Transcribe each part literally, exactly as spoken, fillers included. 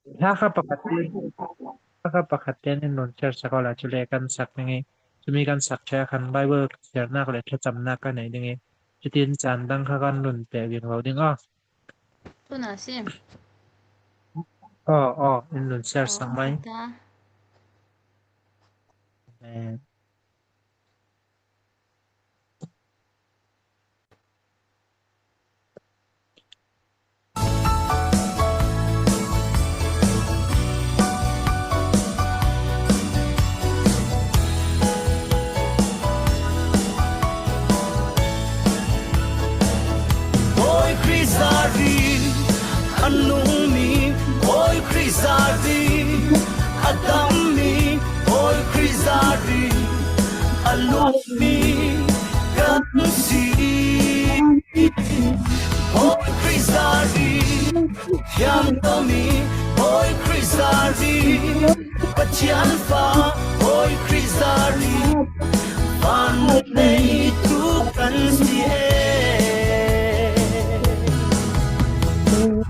Hla kha pakhat te, hla kha pakhat te in nun share sak aw la, chule kan sak ding hi. Chumi kan sak thei a khan Bible share nak le thlacam nak ka nei ding hi. Chutin caan dang kha kan nun pe ving lo ding aw. Tuna sim. Aw, aw, in nun share sak mai. Awi Khrih zari, a nungmi, awi Khrih zari, a dammi, awi Khrih zari, a luatmi kan si. Awi Khrih zari, thiamtomi, awi Khrih zari, Pathian fa, awi Khrih zari, van neitu kan si e.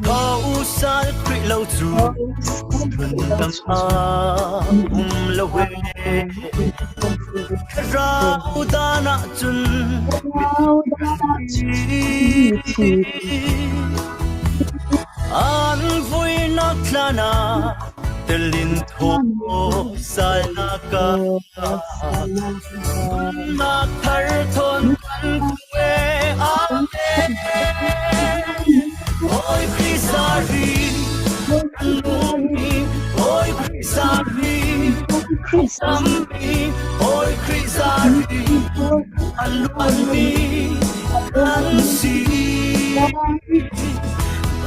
Khausal Khrih lo cu, rundam a um lo e. Thlarau dan ah cun an vuinak hlan ah telin thaw salnak ah nak thar thawn kan thung e. Amen. Awi Khrih zari, a nungmi, awi Khrih zari, a dammi, awi Khrih zari, a luatmi kan si.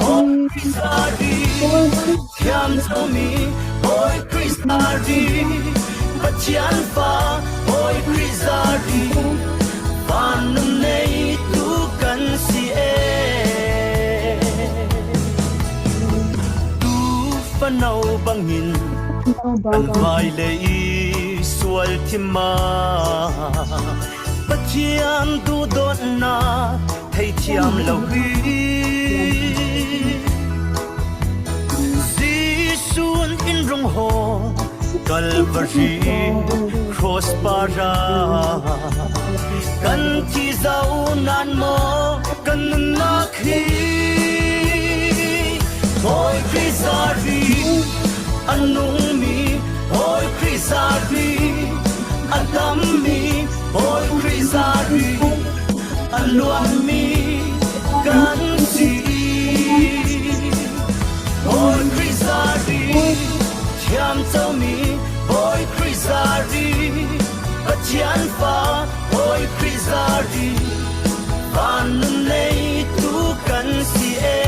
Awi Khrih zari, thiamcomi, awi Khrih zari, Pathian fa, awi Khrih zari, van neitu kan si e. Tu fano bangin kan vai lei sual thim ah Pathian duhdawtnak theithiam lo hi. Jesuh in rung haw Kalvari cross par ah kan thi zo nan maw kan nunnak hi. Awi Khrih zari, a nungmi, awi Khrih zari, a dammi, awi Khrih zari, a luatmi kan si. Awi Khrih zari, thiamcomi, awi Khrih zari, Pathian fa, awi Khrih zari, van neitu kan si e.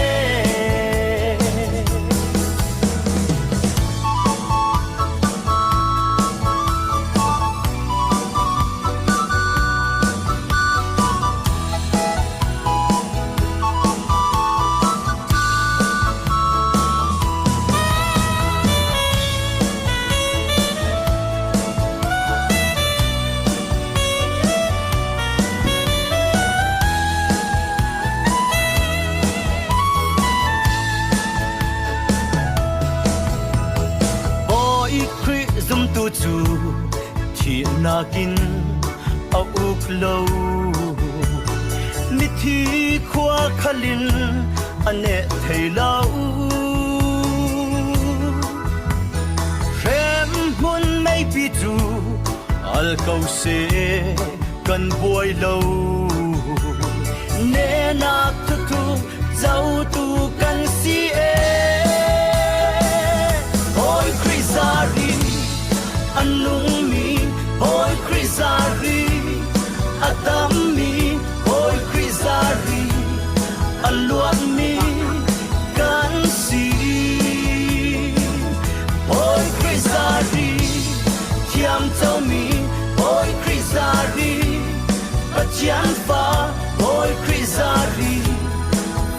Bawi Khrih zumtu cu thihnak in a uk lo, mithi khua khal in a neh thei lo. Hremhmun meipi cu al ko seh kan buai lo, nehnak thuthu zotu kan si e. Awi Khrih zari, a nungmi, awi Khrih zari, a dammi, awi Khrih zari, a luatmi kan si. Awi Khrih zari, thiamcomi, awi Khrih zari, Pathian fa, awi Khrih zari,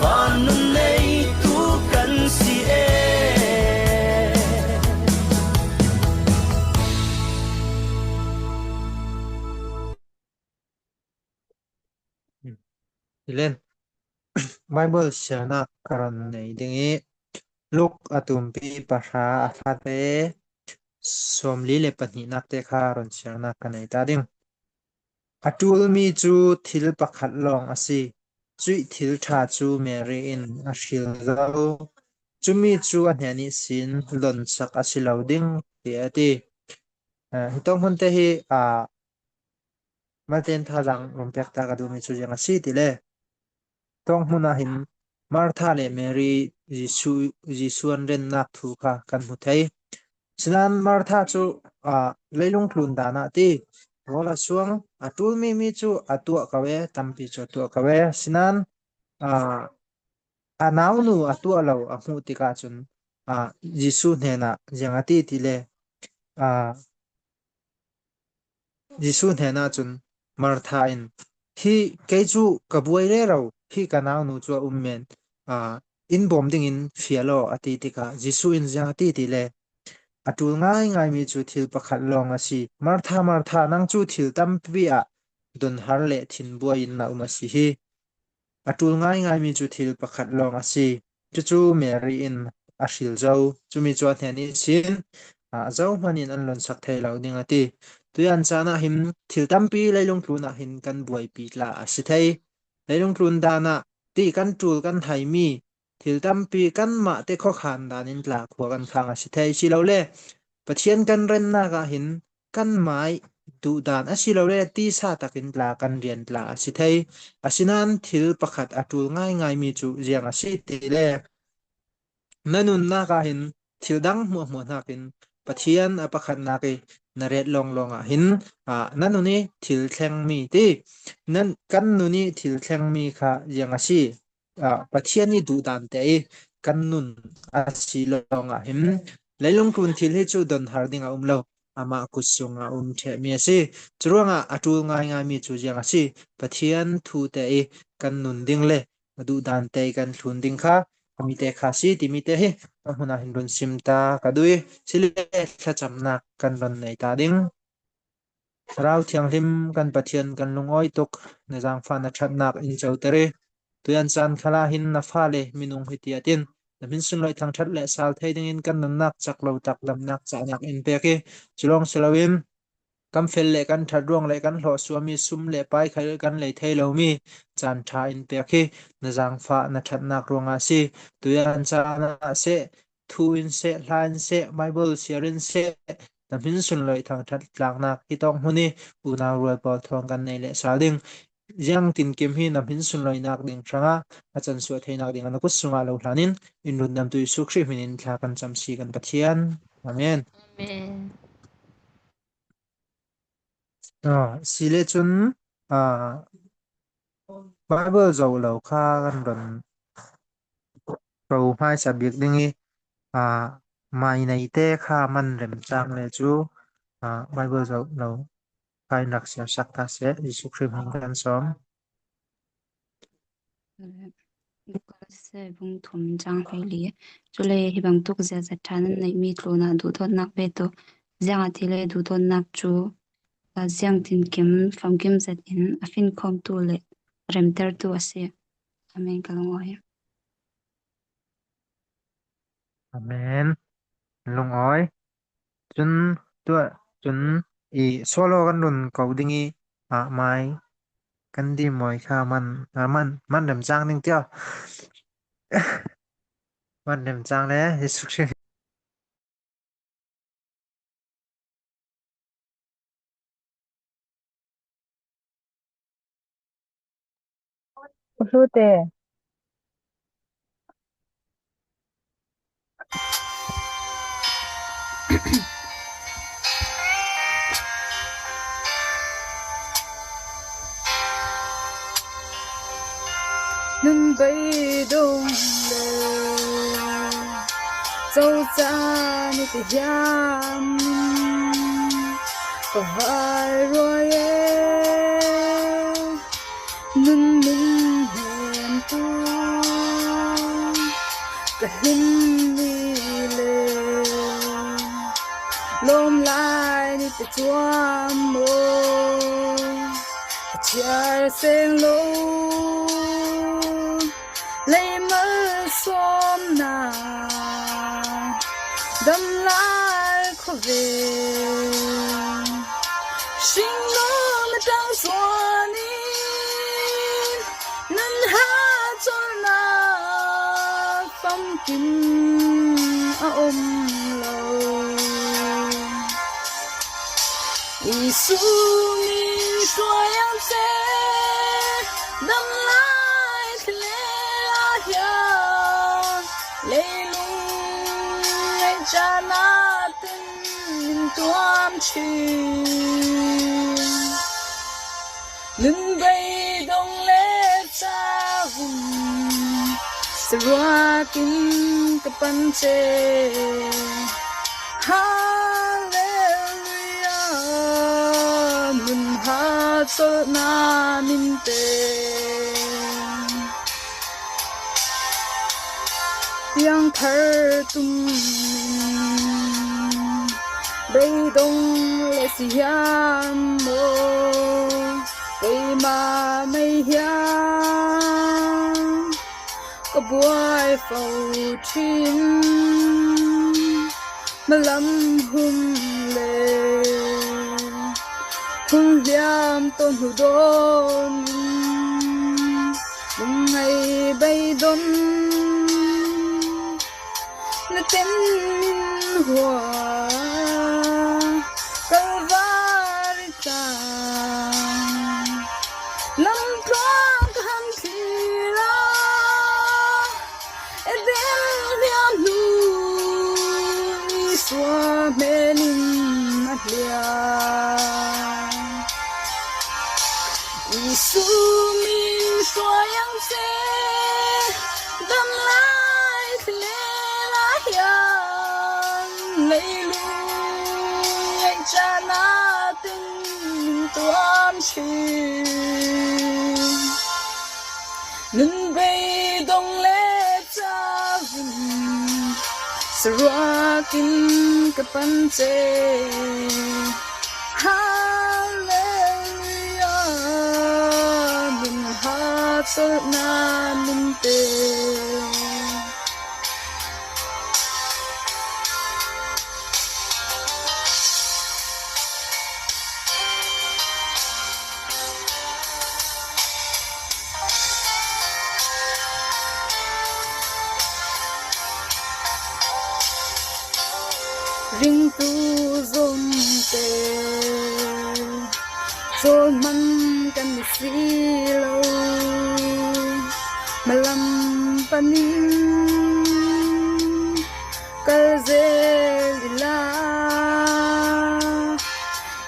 van nun neitu kan si e. Len, Bible siarnak ka ron nei ding i, Luk a tumpi pahra a thate sawmli le pahnihnak te kha rawn siarnak ka nei ta ding. A ṭulmi cu thil pakhat lawng a si. Cuih thil ṭha cu Mary in a hril zo. Cumi cu a hnen ihsin lonsak a si lo ding, tiah a ti. Eh, hitawk hmun te hi, ah, Malte in thazaang rawn pek ta ka duhmi cu ziang a si ti le, tawng hmun ah hin Martha le Mary Jesuh, Jesuh an rennak thu kha kan hmu thei. Sinain Martha cu, ah, leilung tlun dan ah ti, rawl a suang, a ṭulmi mi cu a tuah ko e, tampi cu a tuah ko e. Sinain, ah, a naunu a tuah lo a hmuh tikah cun, ah, Jesuh hnenah ziang a ti ti le, ah, Jesuh hnenah cun Martha in, "Hi kei cu ka buai rero, hi ka naunu cu a um men, aa, in bawm dingin fial aw," a ti tikah Jesuh in ziang a ti ti le, "A ṭul ngaingaimi cu thil pakhat lawng a si. Martha, Martha, nang cu thil tampi ah donhar le thinbuai in na um a si hi. A ṭul ngaingaimi cu thil pakhat lawng a si. Cucu Mary in a hril zo. Cumi cu a hnen ihsin, aa, zohman in an lonsak thei lo ding," a ti. Tuian caan ah hin thil tampi leilung tlun ah hin kan buaipi tla a si thei. Leilung tlun dan ah ti kan ṭul kan haimi thil tampi kanmah te khuakhan dan in tla khua kan khang a si thei. Si lo le Pathian kan rennak ah hin kanmah ih duhdan a si lo le tisa takin tla kan rian tla a si thei. Asinain thil pakhat a ṭul ngaingaimi cu ziang a si ti le, na nunnak ah hin thil dang hmuahhmuah hnakin Pathian a pakhatnak ih na ret lawnglawng ah hin, aa, na nun ih thil thlengmi ti, nan, kan nun ih thil thlengmi kha ziang a si. Aa, Pathian ih duhdan te ih kan nun a si lawng ah hin leilung tlun thil hi cu donhar ding a um lo, amah kut sung a um ṭhehmi a si. Curuangah a ṭul ngaingaimi cu ziang a si. Pathian thu te ih kan nun ding le a duhdan te ih kan thlun ding kha a mite kha a si timi te hi a hmun ah hin run sim ta ka duh ih, si le thlacamnak kan run nei ta ding. Thlarau Thianghlim kan Pathian, kan lungawi tuk, na zaangfah na ṭhatnak in coter ih, tuian caan khalah hin na fale minung hi tiat in na hmin sunlawih thangṭhat le sal thei dingin kan nunnak cak lo tak damnak cahnak in pek ih, culawng si loin kan fel le kan ṭhat ruang le kan hlawh suahmi sum le pai khal kan lei thei lomi caan ṭha in pek hi na zaangfah na ṭhatnak ruangah a si. Tuian caan ah seh, thu in seh, hla in seh, Bible siar in seh, na hmin sunlawih thangṭhat tlaknak hi tawng hmun ih unau rual pawl thawng kan nei leh sal ding. Ziang tinkim hi na hmin sunlawihnak ding hrangah a cansuah theinak ding a na kut sungah lo hlanin in rundamtu Jesuh Khrih hmin in thla kan cam si kan Pathian. Amen. Amen. Ah, si le cun, ah, Bible zoh lo kha kan run ko hmaisa bik ding ih, aa, mai neite kha man remcang le cu, aa, Bible zoh lo kha in rak siarsak ta seh. Jesuh Khrih hming kan sawm. Lukas bung thum cang hleili. Cule hi bangtuk ziaza ṭha nan neihmi tlunah duhdawtnak pe tu. Ziangahtile duhdawtnak cu, aa, ziang tinkim famkim zet in a finkhawmtu le remtertu a si. Amen, ka lungawi. Amen. Lungawi. Cun tuah cun i solo kan run ko ding i, ah, mai kan dimawi kha man, ah, man, man remcang ding tiah. Man remcang le Jesuh Khrih. Uhlute. Nun beidong le cocaan i ti hiam? Ka vai ruai e, nun min hnem tu ka him ni le lawm lai ni te cuam maw? A chiar seng lo lei malsawmna. Damlai khawvel hringnun a tang chuanin nun hahchawlhna famkim a awm lo. Isu min hruai ang che, damlai thlenga hian leilung ngaihtuahna ten min tuam ṭhin. Nun beidawng leh chauin saruakin ka pan che. Hallelujah, nun hahchawlhna min pe. Piangthar tumin beidawng leh si hiam maw, keimah mai hiam ka buai fo ṭhin. Hmalam hun leh hun hliam tawh hnu dawnin lungngai beidawng na ten min hua. Kalvari tlang lam tluang ka han thlir a, Eden hliam hnu Isua hmelin a hliam. Isu min hruai ang che, damlai thlenga hian leilung ngaihtuahna ten min tuam ṭhin. Nun beidawng leh chauin saruakin ka pan che. Hallelujah, nun hahchawlhna min pe. Ringtu zawngte chawl hman kan ni si lo, hmalam panin kal zel ila,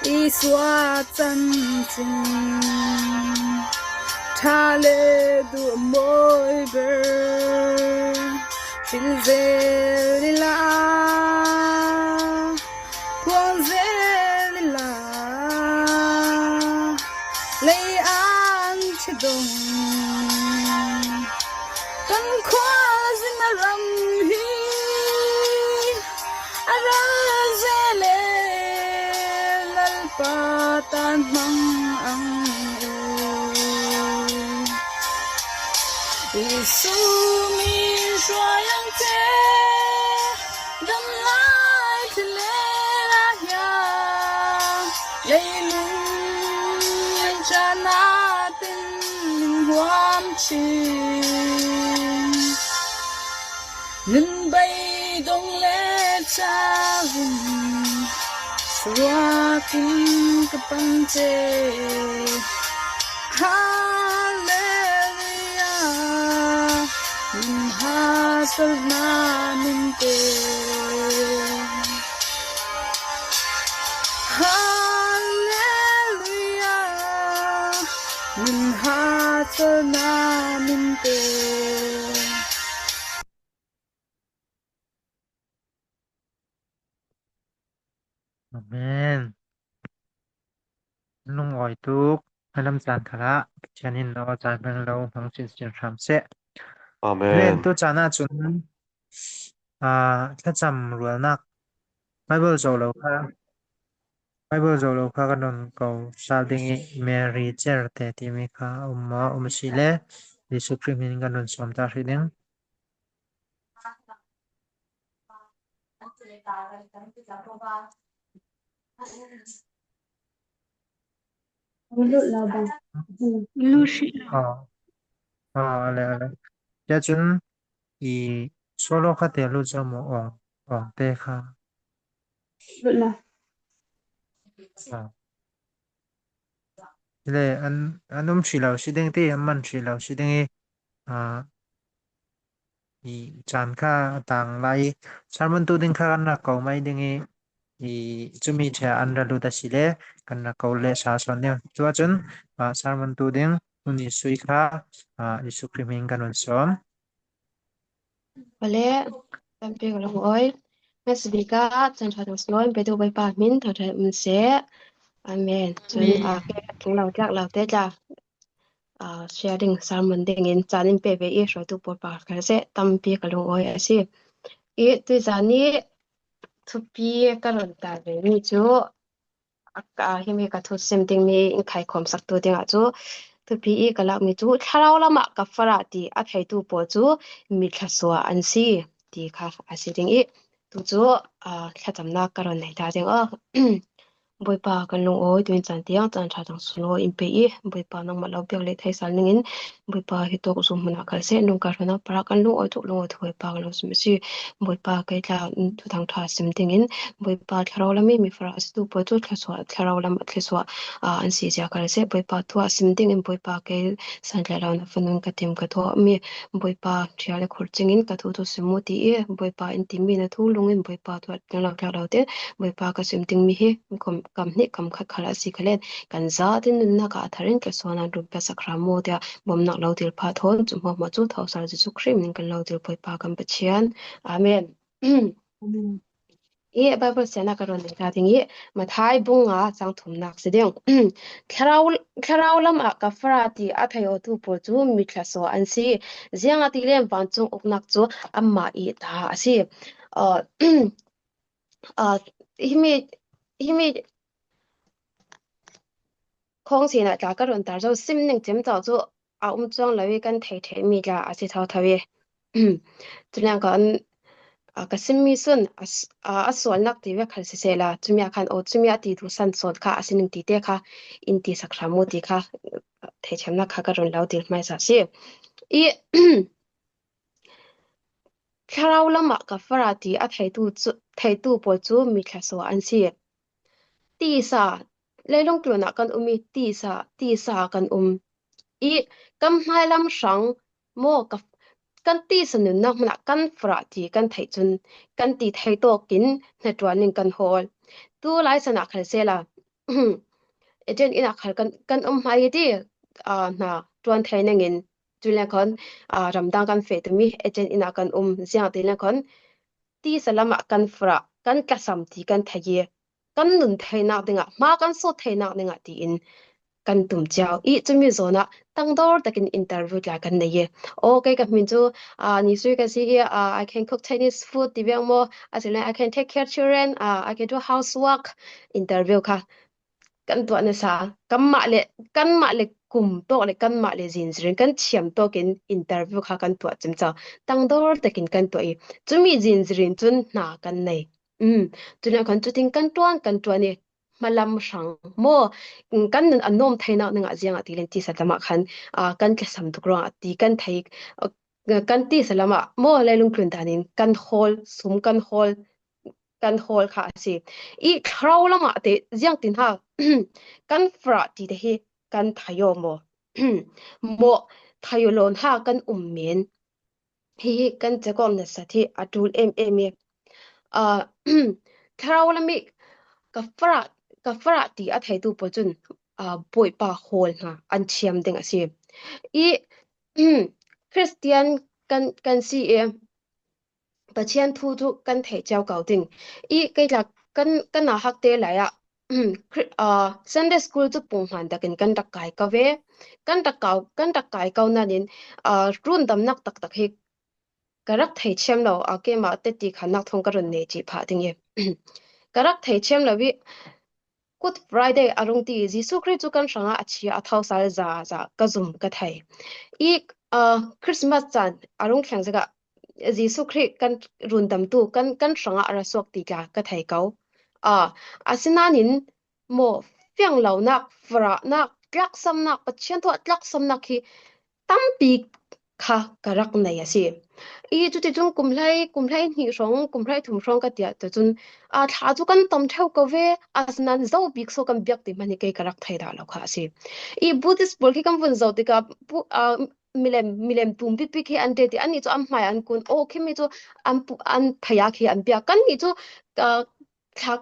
Isua chanchin ṭha leh duh mawi ber hril zel ila, phuang zel ila, lei ang chhe dawng kan khua zin a ram hi a ral zel e, Lalpa tan hmang ang u. Isu min hruai ang che, damlai thlenga hian leilung ngaihtuahna ten min huam ṭhin. Nun beidawng leh chauin saruakin ka pan che. Hallelujah, nun hahchawlhna min pe. Hallelujah, nun hahchawlhna min pe. Amen. Lungawi tuk, hmalam chan khalah Pathianin lo a chan hmang lo hmang chin chin hram seh. Amen. Amen. Tu chan ah chun, ah, thlacham rualnak Bible zo lo kha, Bible zo lo kha kan rawn ko sal ding i, Mary Cherte timi kha a awm a, awm a si le, Jesu Krih hmingin kan rawn sawm ta hrih ding. Lut lo bang. Lut hrih lo. Ah, ah, ale, ale. Tia chun i solo kha te lut zo maw, awng, awng te kha. Lut lo. Ah. Le an, an um hrih lo si ding ti, an man hrih lo si ding i, ah, i chan kha a tang lai, sermon tu ding kha kan rak ko mai ding i, i cumi ṭhea an ra lut a si le kan rak ko le sa sawn ding. Tua chun, ah, sermon tu ding hmun i sui kha, ah, Jesuh Khrih hming kan hun sawm. Vale, tampi ka lungawi. Ngasibika chan ṭha thang sawm petu Bawipa hmin thangṭhat um seh. Amen. Chun, amen. Ah, ke tlung lo tlak lo te tla, ah, sharing sermon dingin chan in pe ve i hruaitu pawl pakhat kha seh, tampi ka lungawi a si. I tuizan i thupi ka rawn tar ve mi chu, a, a, himi ka thusim ding mi in khaikhawm saktu dingah chu thupi i ka lak mi chu thlarau lamah ka farah ti a theitu pawl chu mi thlasua an si ti kha a si ding i, tu chu, ah, thlachamna ka rawn nei ta ding a. Bawipa kan lungawi, tuin chan tiang chan ṭha thang sawm lo in pe i, Bawipa nangmah lo piak leh theihsal ningin, Bawipa hi tawk zu hmunah kal seh, nung ka hrona parah kan lungawi thuk lungawi thu Bawipa kan lo sim a si. Bawipa kei tla thuthang ṭha sim dingin, Bawipa thlarau lam i mi farah a situ pawl chu thlasua, thlarau lam a thlasua, ah, an si zia kal seh. Bawipa thu a sim dingin, Bawipa kei san tla lo na fanun ka tim ka thaw mi, Bawipa ṭhia le khur chingin ka thu thu sim u ti i, Bawipa in ti mi na thu lungin Bawipa thu a tling lo tlak lo te, Bawipa ka sim ding mi hi kam, kam hnih kam khat khal a si kha len, kan zatin nunna ka a tharin ka suana rum ka sak hram u tia, bawmnak lo dil pha thawn chu hmuahhmuah chu thawsal Jesuh Khrih min kan lo dil Bawipa kan Pathian. Amen. Amen. I Bible siana ka rawn nei ta ding i, Mathai bung nga chang thumnak si ding. Thlarau, thlarau lamah ka farah ti a thei awtu pawl chu mi thlasua an si. Ziangahtile vancung uknak chu amah i ta a si. Ah, ah, himi, himi khawng sinah tla ka rawn tar zo, sim ning chem chau chu a um chuang lo i kan thei thei mi tla a si tho tho i. Chuleng kan, a, ka sim mi sun a s-, a, a sualnak ti vek khal sisela, chumi a khan, aw, chumi a ti duhsan sawn kha a si ning ti te kha in ti sak hram u ti kha theithiamna kha ka rawn lo dil hmaisa si. I, thlarau lamah ka farah ti a theitu chu, theitu pawl chu mi thlasua an si. Tisa, leilung tlunah kan um i, tisa, tisa kan um. I, kan hnai lam hrang maw, ka, kan tisa nunna hmunah kan farah ti kan theih chun, kan ti thei tawkin hnaṭuan in kan hawl. Tu lai sanah khal sela, Eden inah khal kan, kan um hmai hi ti, a, hna ṭuan thei nengin, chuleng khawn, a, ramdang kan feh tum i, Eden inah kan um, ziangahtile khawn tisa lamah kan farah, kan tlasam ti kan thei i, kan nun theinak dingah, hma kan sawt theinak dingah tiin kan tum chiau. I chumi zawnah tangdawr takin interview tla kan nei i. Aw, kei ka hmin chu, a, Nisui ka si i, a, I can cook Chinese food ti vek maw, a, chule I can take care children, a, I can do housework, interview kha kan tuah nasa, kanmah le, kanmah le kum tawk le kanmah le zinzirin kan thiam tawkin interview kha kan tuah chim chau. Tangdawr takin kan tuah i, chumi zinzirin chun hna kan nei. Um, chuleng khawn chutin kan ṭuan, kan ṭuan i, hmalam hrang maw, um, kan nun a nawm theinak dingah ziangahtile tisa lamah khan, a, kan tlasam tuk ruangah ti kan thei, a, kan tisa lamah maw, leilung tlun danin kan hawl, sum kan hawl, kan hawl kha a si. I thlarau lamah te ziangtin ha, kan farah ti te hi kan thei aw maw? Maw, thei aw lawn ha kan um men. Hi hi kan chekawm nasat hi a ṭul em em i. A, thlarau lam i ka farah, ka farah ti a theitu pawl chun, a, Bawipa hawl hna an thiam ding a si. I, Kristian kan, kan si i, Pathian thu chu kan theih chiau ko ding. I kei tla kan, kan a hak te lai ah, Sunday school chu pung hman takin kan rak kai ko ve. Kan rak kau, kan rak kai ko nanin, a, rundamnak taktak hi ka rak thei thiam lo, a, keimah te ti khannak thawng ka rawn nei chih phah ding i. Ka rak thei thiam lo i, Good Friday a rung ti, Jesuh Khrih chu kan hrangah a thi a, a thawsal za, za ka zum ka thei. I, a, Christmas chan a rung thleng zek ah, Jesu Khrih kan rundamtu kan, kan hrangah a ra suak ti tla ka thei ko. A, asinanin maw, fianglonak, farahnak, tlaksamnak, Pathian thu a tlaksamnak hi tampi kha ka rak nei a si. I cuticun kum hlei, kum hlei hnih hrawng, kum hlei thum hrawng ka tiah tu cun, a, thla cu kan tam ṭheu ko ve, asinain zo bik so kan biak ti hmanh hi kei ka rak thei dah lo kha a si. I Buddhist pawl khi kan vun zoh tikah, pu-, a, milem, milem tum pipi khi an ṭe ti, annih cu an hmai an kun, aw, khimi cu an pu-, an phaya khi an biak. Kannih cu, a, thla,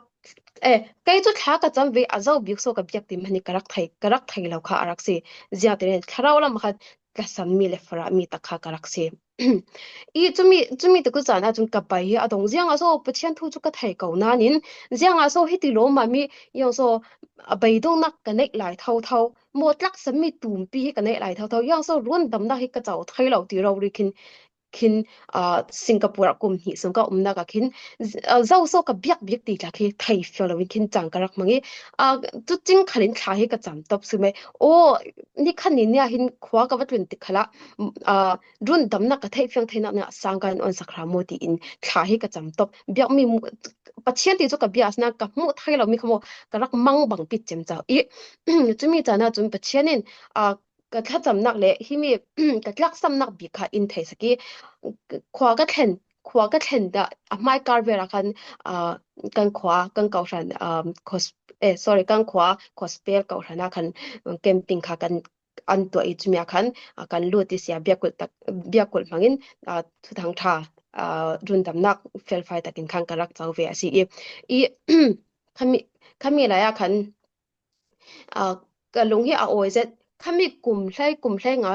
eh, kei cu thla ka cam ve, a zo bik so ka biak ti hmanh hi ka rak thei, ka rak thei lo kha a rak si. Ziangtin thlarau lam kha tlasammi le farahmi tak kha ka rak si. I cumi, cumi te ku caan ahcun ka bai hi a dong. Ziangah so Pathian thu cu ka thei ko nain, ziangah so hiti lawmmam mi, ziang so a beidongnak ka neih lai thotho, maw tlaksammi tumpi hi ka neih lai thotho, ziang so rundamnak hi ka co thei lo ti rori khin, khin, aa, Singapore ah kum hnih sung ka umnak ah khin, z-, aa, zo so ka biak bik ti tla khi thei fiang loin khin caan ka rak hmang i, aa, cu cing khalin thla hi ka cam top si mai. Aw, ni khan ni nia hin khua ka va tlun tik khalah, aa, rundamnak ka theih fiang theinak nih sang kan on sak hram maw tiin thla hi ka cam top. Biakmi mu-, Pathian ti cu ka bia asinain ka hmuh thei lo mi kha maw ka rak mang bang pit ciamco i, cumi caan ahcun Pathian in, aa, ka thlacamnak le himi ka tlaksamnak bik kha in theisak i, khua ka thlen, khua ka thlen dah a hmai kar vel ah khan, aa, kan khua, kan kohhran, aa, khos-, eh, sorry, kan khua gospel kohhran ah khan camping kha kan an tuah i cumi ah khan, aa, kan lut i sia biakulh tak, biakulh hmangin, aa, thuthang ṭha, aa, rundamnak felfai takin khan ka rak co ve a si i, i, khami, khami lai ah khan, aa, ka lung hi a awi zet. Khami kum hlei, kum hlei nga,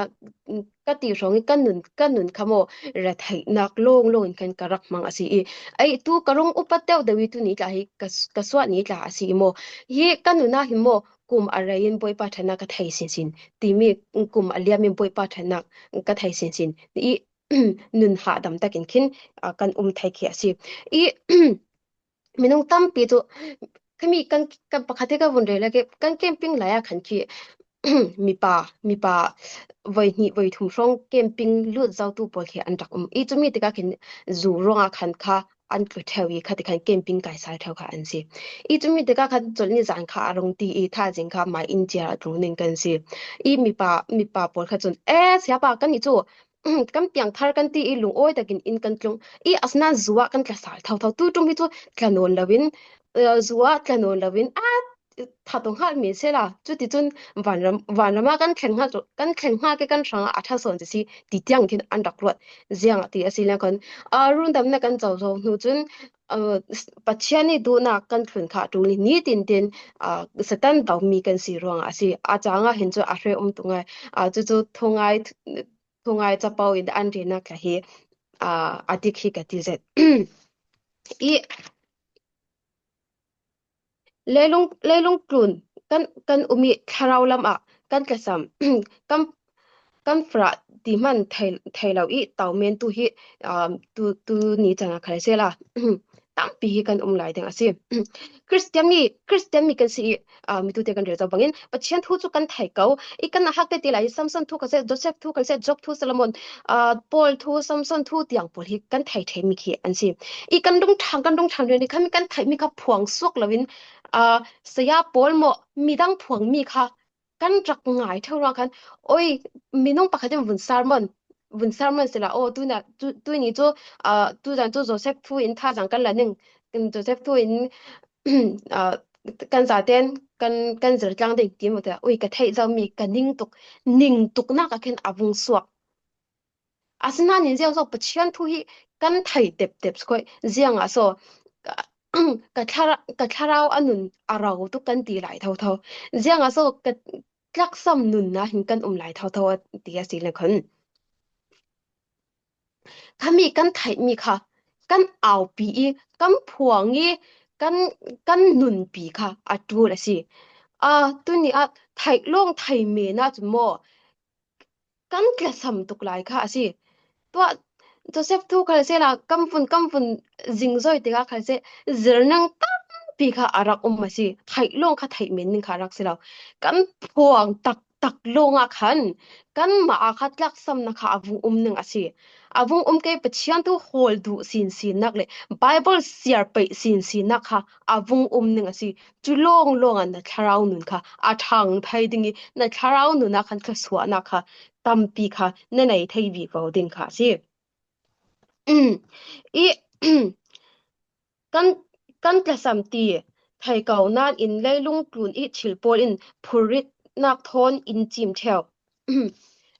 mm, ka ti hrawng i ka nun, ka nun kha maw, retheihnak lawng lawng in khan ka rak hmang a si i, ei, tu ka rung upat deuh deuh i tu ni tla hi ka, ka suah ni tla a si i maw. Hi ka nun ah hin maw, kum a rei in Bawipa ṭhatnak ka thei sinsin timi, kum a liam in Bawipa ṭhatnak ka thei sinsin i, nun hahdam takin khin, aa, kan um thei khi a si. I, minung tampi cu, khami kan, kan pakhat hi ka vun rel leh, kan camping lai ah khan khi, mipa, mipa voi hnih, voi thum hrawng camping lut zotu pawl khi an rak um. I cumi tikah khin zu ruangah khan kha an tlu ṭheu i, khati khan camping kai sal ṭheu kha an si. I cumi tikah khan colh nizan kha a rung ti i, thazing kha mai in ciar a tlung ning kan si. I mipa, mipa pawl kha cun, "Eh, siapa, kannih cu kan piangthar kan ti i, lungawi takin in kan tlung i, asinain zu ah kan tla sal thotho. Tu ṭum hi cu tla nawn loin, eh, zu ah tla nawn loin, a, thatong hal men sela, cuticun vanram, vanram ah kan thleng hal, kan thleng hal ke kan hrangah a ṭha sawn si," ti tiang khin an rak ruat. Ziangah ti a si le khan, aa, rundamnak kan co zo hnu cun, aa, Pathian i duhnak kan thlun kha ṭul i, nitin tin, aa, Satan domi kan si ruangah a si. A cangah hin cu a hre um tu ngai. Aa, cucu thungai, thungai capo in an rinak tla hi, aa, a dik hi ka ti zet. I leilung, leilung tlun kan, kan um i thlarau lam ah kan tlasam, kan, kan farah ti hman thei, thei lo i taumen tu hi, um, tu, tu ni cang ah khal sela, tampi hi kan um lai ding a si. Christian mi, Christian mi kan si i, aa, mi tute kan rel zo bangin Pathian thu cu kan thei ko. I kan a hak te ti lai i Samson thu khal seh, Joseph thu khal seh, Job thu, Solomon, aa, Paul thu, Samson thu tiang pawl hi kan thei ṭheh mi khi an si. I kan rung ṭhang, kan rung ṭhang rian i khami kan theih mi kha phuang suak loin, aa, saya pawl maw midang phuang mi kha kan rak ngai ṭheu ruang khan, oi, minung pakhat in vun sermon, vun sermon sila, aw, tuna, tu, tuni cu, aa, tuzan cu Joseph thu in thazang kan la ning, Joseph thu in, aa, kan zaten kan, kan zir tlang ding ti maw te, ui, ka theih zomi ka ning tuk, ning tuknak ah khin a vung suak. Asinain ziang so Pathian thu hi kan thei teptep khoi, ziangah so ka, ka thlarau, ka thlarau a nun a ro tuk kan ti lai thotho. Ziangah so ka tlaksam nunna hin kan um lai thotho a ti a si le khon. Khami kan theihmi kha kan aupi i, kan phuang i, kan, kan nunpi kha a ṭul a si. A, tuni ah theih lawng thei men ah cun maw, kan tlasam tuk lai kha a si. Tuah Joseph thu khal sela kan vun, kan vun zingzoi tikah khal seh, zirnang tampi kha a rak um a si. Theih lawng kha theih men ning kha a rak si lo. Kan phuang tak tak lawngah khan kanmah a kha tlaksamna kha a vung um ning a si. A vung um kei, Pathian thu hawl duh sinsinnak le Bible siar peih sinsinnak kha a vung um ning a si. Cu lawng lawngah na thlarau nun kha a ṭhang thei ding i, na thlarau nun ah khan thluasuahnak kha tampi kha na nei thei vivo ding kha a si. I kan, kan tlasam ti thei ko nain leilung tlun i thil pawl in phurritnak thawn in cim ṭheu.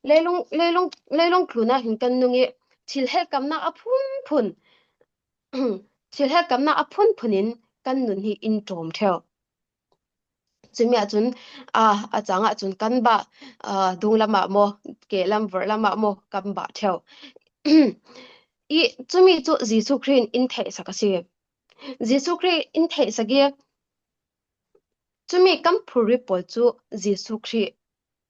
Leilung, leilung, leilung tlun ah hin kan nung i thil helkamnak a phunphun, thil helkamnak a phunphun in kan nun hi in ṭawm ṭheu. Cumi ahcun, a, a cang ahcun kan bah, a, dung lamah maw, kehlam vorh lamah maw, kan bah ṭheu. I cumi cu Jesuh Khrih in in theihsak a si. Jesuh Khrih in theihsak i, cumi kan phurrit pawl cu Jesuh Khrih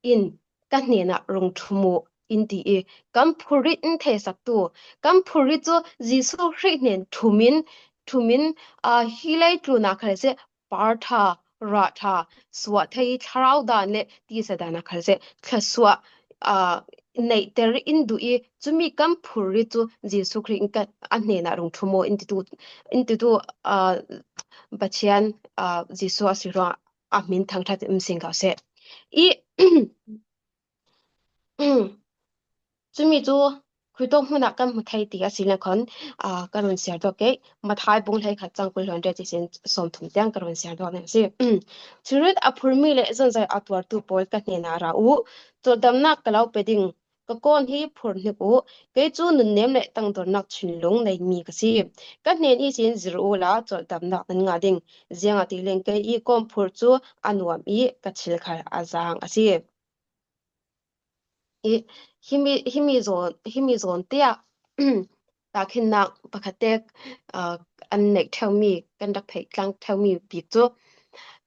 in ka hnenah rung ṭhum u in ti i, kan phurrit in theihsaktu, kan phurrit cu Jesuh Khrih hnen ṭhumin, ṭhumin, aa, hi leitlun ah khal seh, par ṭha, rah ṭha, suah thei thlarau dan le tisa dan ah khal seh, thluasuah, aa, neihter in duh i, cumi kan phurrit cu Jesuh Khrih in ka, a hnenah rung ṭhum u in titu, in titu, aa, Pathian, aa, Jesuh a si ruangah a hmin thangṭhat in um sing ko seh. I, cumi cu khuitawk hmun ah kan hmu thei ti a si le khon, aa, ka run siar duak ke, Matthai bung hleikhat cang kul hluan ṭet ihsin sawmthum tiang ka run siar duak ning a si. Thilrit a phurmi le zonzai a tuartu pawl ka hnenah ra u, cawldamnak ka lo pe ding, ka kawn hi phur hnik u, kei cu nunnem le tangdornak thinlung neimi ka si. Ka hnen ihsin zir u la, cawldamnak nan ngah ding, ziangahtile kei i kawn phur cu a nuam i ka thil khal a zaang a si. I, himi, himi zawn, himi zawn tiah, tahkhinnak pakhat te, aa, an neih ṭheumi, kan rak theih tlang ṭheumi bik cu,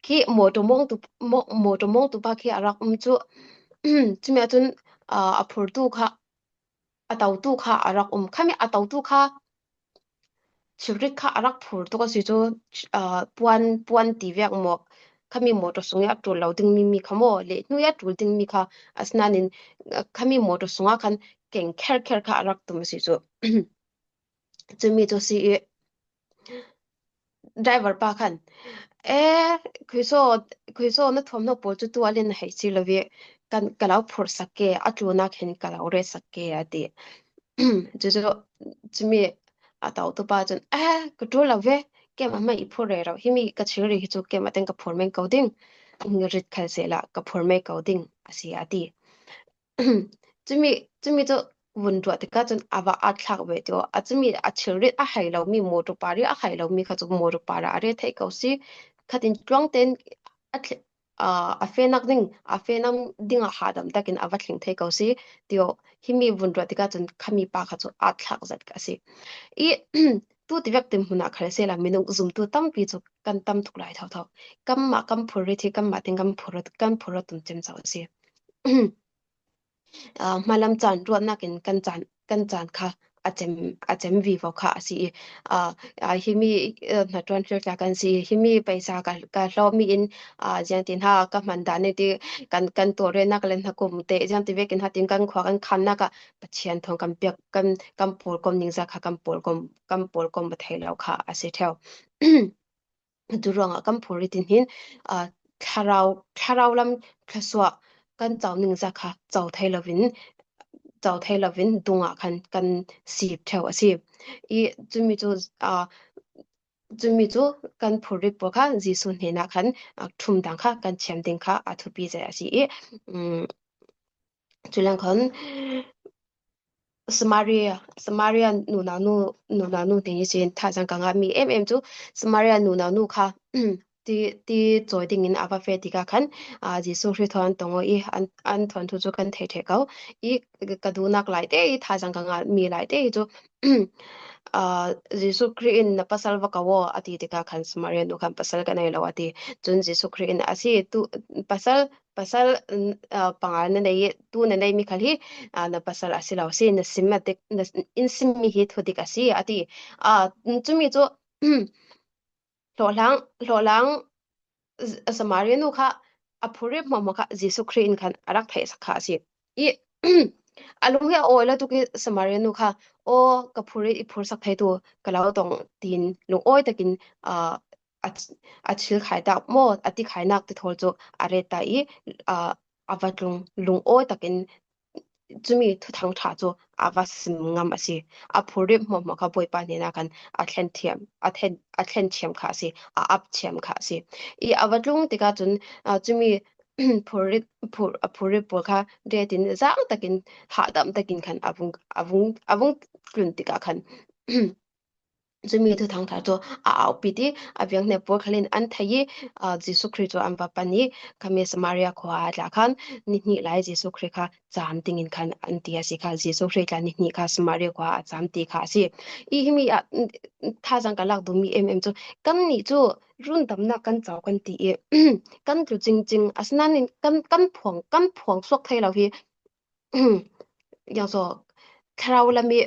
khi mawṭaw mawngtu, maw-, mawṭaw mawngtu pa khi a rak um cu, cumi ahcun, aa, a phurtu kha, a totu kha a rak um. Khami a totu kha, thilrit kha a rak phur tuk a si cu, aa, puan, puan ti vek maw, khami mawṭaw sung i a ṭul lo dingmi mi kha maw, le hnu i a ṭul dingmi kha, asinain, aa, khami mawṭaw sungah khan keng kherkher kha a rak tum a si cu. Cumi cu si i, driver pa khan, "E, khuiso, khuiso na thuamhnaw pawl cu tual in na hei si lo i, kan, ka lo phurhsak ke, a tlunah khin ka lo retsak ke," a ti. Cucu, cumi a totu pa cun, "E, ka ṭul lo ve, keimah hmanh i phurh rero, himi ka thilri hi cu keimah ten ka phurh men ko ding, rit khal sehla ka phurh men ko ding," a si, a ti. Cumi, cumi cu vun ruah tikah cun a va at thlak ve tio. A cumi a thilrit a hei lomi, mawṭaw par i a hei lomi kha cu mawṭaw par ah a ret thei ko si. Khatin tluang tein a thli-, aa, a fehnak ding, a fehnak dingah hahdam takin a va thleng thei ko si tio. Himi vun ruah tikah cun khami pa kha cu at thlak zat a si. I, tu tivek tin hmun ah khal sehla minung zumtu tampi cu kan tam tuk lai thotho. Kanmah kan phurrit hi kanmah tein kan phurrit, kan phurrit tum ciamco a si. Aa, hmalam caan ruahnak in kan caan, kan caan kha a cem, a cem vivo kha a si i, aa, aa, himi, aa, hnaṭuan hrilhtlak kan si i, himi paisa ka, ka hlawhmi in, aa, ziangtin ha ka hman dan i ti kan, kan tuah retnak le hna kum te, ziangti vekin ha tin kan khua kan khannak ah Pathian thawng kan piak, kan, kan pawlkom ningzak kha kan pawlkom, kan pawlkom ba thei lo kha a si ṭheu. Cu ruangah kan phurrit in hin, aa, thlarau, thlarau lam thluasuah kan co ningzak kha co thei lovin, co thei lovin dungah khan kan sip ṭheu a si. I cumi cu, aa, cumi cu kan phurrit pawl kha Jesuh hnenah khan, aa, ṭhum dang kha kan thiam ding kha a thupi zet a si i, um, cu leng khon Samaria, Samaria nunau nu, nunau nu hnen ihsin thazaang ka ngahmi em em cu Samaria nunau nu kha ti, ti cawi dingin a va feh tikah khan, aa, Jesuh Khrih thawn an tong aw i an, an thawn thu cu kan thei ṭheh ko. I ka duhnak lai te i thazaang ka ngahmi lai te i cu, aa, Jesuh Khrih in na pasal va ko aw a ti tikah khan Samaria nu khan pasal ka nei lo a ti. Cun Jesuh Khrih in a si tu pasal pasal, n-, aa, panga na nei i, tu na neimi khal hi, aa, na pasal a si lo si, na sim a dik, na, in simmi hi thudik a si, a ti. Aa, cumi cu, hlawhhlang, hlawhhlang, Z-, Samaria nu kha a phurrit hmuahhmuah kha Jesu Khrih in khan a rak theihsak kha a si. I, a lung hi a awi lutuk i Samaria nu kha, "Aw, ka phurrit i phursak thei tu ka lo tong," tiin lungawi takin, aa, a, a thil khaitak maw, a ti khainak ti thawl cu a ret ta i, aa, a va tlung lungawi takin cumi thuthang ṭha cu a va sim ngam a si. A phurrit hmuahhmuah kha Bawipa hnenah khan a thlen thiam, a thlen, a thlen thiam kha a si, a ap thiam kha a si. I a va tlung tikah cun, aa, cumi phurrit, phur, a phurrit pawl kha ret in zaang takin, hahdam takin khan a vung, a vung, a vung tlun tikah khan, cumi thuthang ṭha cu a aupit i, a viang hne pawl khal in an thei i, aa, Jesu Khrih cu an va pan i, khami Samaria khua ah a tla khan, ni hnih lai Jesu Khrih kha caam dingin khan an ti a si kha. Jesu Khrih tla ni hnih kha Samaria khua ah a caam ti kha a si. I himi ah, thazaang ka lak duhmi em em cu, kannih cu rundamnak kan cau kan ti i, kan tlu cingcing, asinain kan, kan phuang, kan phuang suak thei lo hi, yang so, thlarau lam i,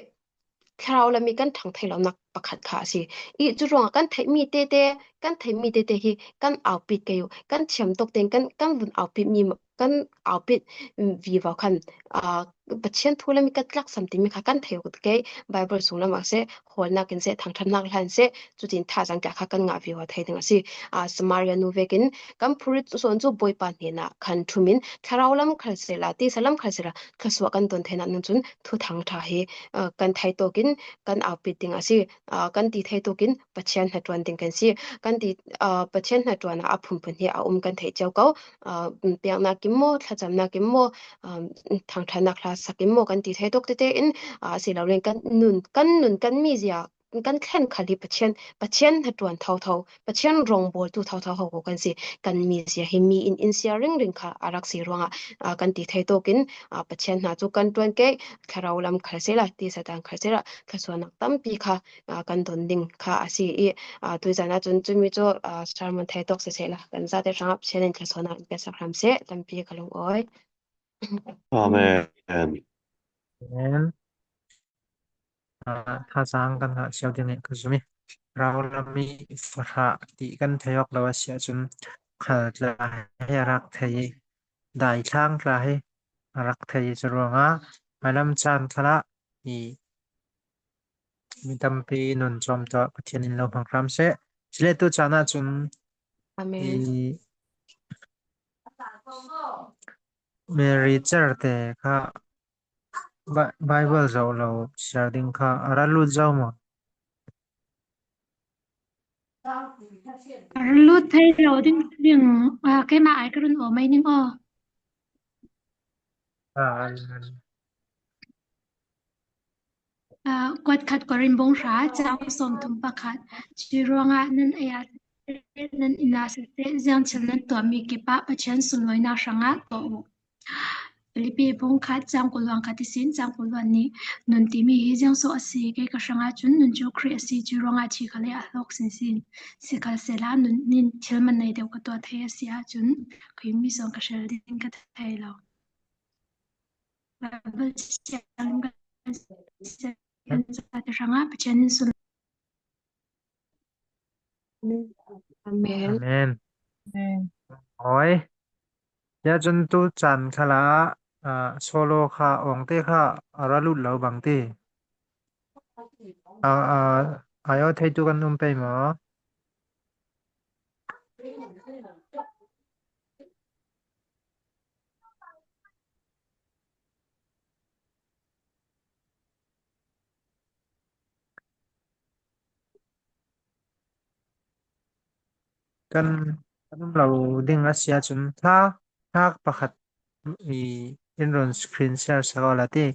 thlarau lam i kan ṭhang thei lonak pakhat kha a si. I cu ruangah kan theihmi tete, kan theihmi tete hi kan aupit kei uh, kan thiam tuk tein kan, kan vun aupit mi, kan aupit, um, vivo khan, aa, Pathian thu lam i kan tlaksam timi kha kan thei uh kei, Bible sung lam ah seh, hawlnak in seh, thangṭhatnak hlan seh, cutin thazaang tla kha kan ngah vivo thei ding a si. Aa, Samaria nu vekin kan phurrit sawn cu Bawipa hnenah khan ṭhum in, thlarau lam khal sehla, tisa lam khal sehla, thluasuah kan ton theinak ning cun thuthang ṭha hi, aa, kan thei tawkin kan aupit ding a si. Aa, kan ti thei tawkin Pathian hnaṭuan ding kan si. Kan ti, aa, Pathian hnaṭuan ah a phunphun hi a um kan theih cio ko. Aa, biaknak in maw, thlacamnak in maw, aa, thangṭhatnak hla sak in maw, kan ti thei tawk tete in, aa, si lo len kan nun, kan nun, kan mizia, kan thlen khal hi Pathian, Pathian hnaṭuan thotho, Pathian rawngbawltu thotho ho ko kan si. Kan mizia hi mi in in sia ringring kha a rak si ruangah, aa, kan ti thei tawkin, aa, Pathian hna cu kan ṭuan kei, thlarau lam khal sehla, tisa dang khal sehla, thluasuahnak tampi kha, aa, kan don ding kha a si i, aa, tuizan ah cun cumi cu, aa, sermon thei tawk sisehla, kan zate hrangah Pathian in thluasuahnak in piasak hram seh, tampi ka lungawi. Amen. Amen. Aa, thazaang kan ngah cio ding i ka zum i, thlarau lam i fahra ti kan thei awk lo a si ahcun, khal tla hi a rak thei i, daithlang tla hi a rak thei i, cu ruangah hmailam caan khalah i mi tampi nun cawm tuah Pathian in lo hmang hram seh. Cule tu caan ah cun Amen. I Mary Cer te kha Bi-, Bible zoh lo siar ding kha a ra lut zo maw? A ra lut thei lo ding, ding, aa, keimah ai ka run aw mai ning aw. Aa, Aa, kuat khat Korin bung hra, cang sawm thum pakhat. Cuih ruangah nan ei ah siseh, nan inn ah siseh, ziang thil nan tuahmi kip ah Pathian sunlawinak hrangah tuah uh. Filipi bung khat, cang kul le pakhat ihsin cang kul le pahnih. Nun timi hi ziang so a si? Kei ka hrangah cun nun cu Khrih a si, cuih ruangah thi khal le a hlawk sinsin. Sikhalsehla nun nih in thil man nei deuh ka tuah thei a si ahcun, khuimi sawn ka hrel ding ka thei lo. Bible thiang kan zate hrangah Pathian in sun. Amen. Amen. Amen. Oi. Ya cun tu caan khalah, ah, solo kha, awngte kha a ra lut lo bang ti. Ah, ah, ai aw theitu kan um pei maw? Kan, kan um lo ding a si ahcun thla, thla pakhat i in run screen share sak awla ti.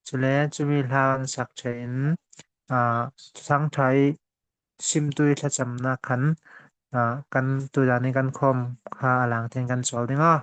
Cule cumi hla kan sak ṭheh in, aa, thangṭha i simtu i thlacamnak khan, aa, kan tudan i kan khawm kha a lang tein kan cawl ding aw.